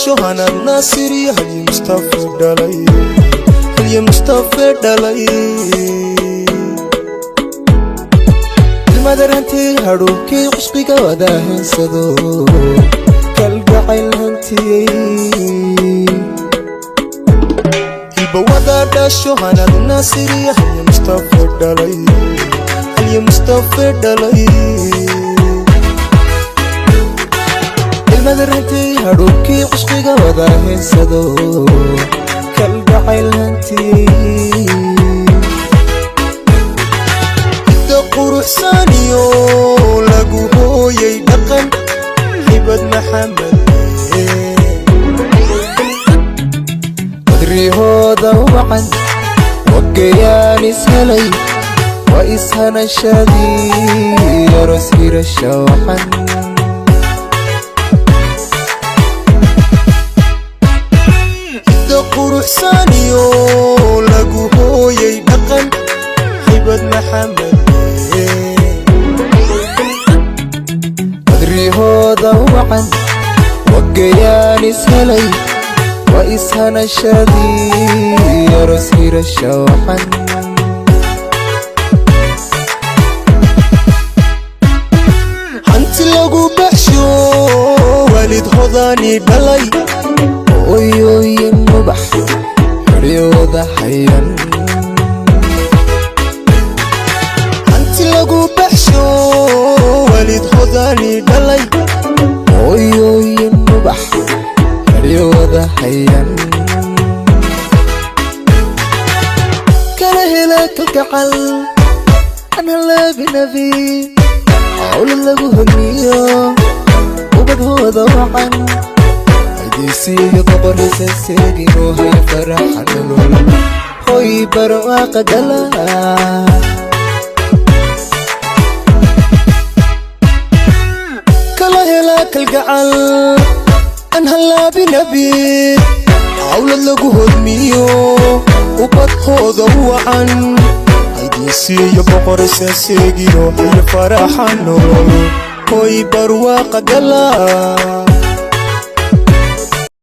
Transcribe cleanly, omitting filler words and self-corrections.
dhasho Hanad Naasiriyo Halye Mustafe dhalay, Halye Mustafe dhalay. Ilmadarantii hadhuubkii cusqiga wada heensado, kalgacayl hantiyey. Hilbawada dhasho Hanad Naasiriyo Halye Mustafe dhalay, Halye Mustafe dhalay. Ilmadarantii hadhuubkii cusqiga wada heensado, kalgacayl hantiyey. Hidda quruxsaniyo lagu hooyay dhaqan, Xibad Maxamed. Qadrihooda wacan wagayaan ishelay, waa ishanashadii aroos hirasha wacan. Hidda quruxsaniyo lagu hooyay dhaqan, Xibad Maxamed. Qadrihooda wacan wagayaan ishelay, waa ishanashadii aroos hirasha wacan. Hanti lagu baxsho waalid hodaani dhalay, Hooyooyin ubax xidhyooda hayan. Hanti lagu baxsho waalid hodaani dhalay, Hooyooyin ubax xidhyooda hayan. Kala hela kalgacal aan halaabinabi, hawlad lagu hodmiyo ubadhooda wacan. Haydiisiiyo boqorisa seegino, hay faraxa nolol, hoy barwaaqa gala. Kala hela kalgacal aan halaabinabi, hawlad lagu hodmiyo ubadhooda wacan. Haydiisiiyo boqorisa seegino, hayo faraxa nolol, hoy barwaaqa gala.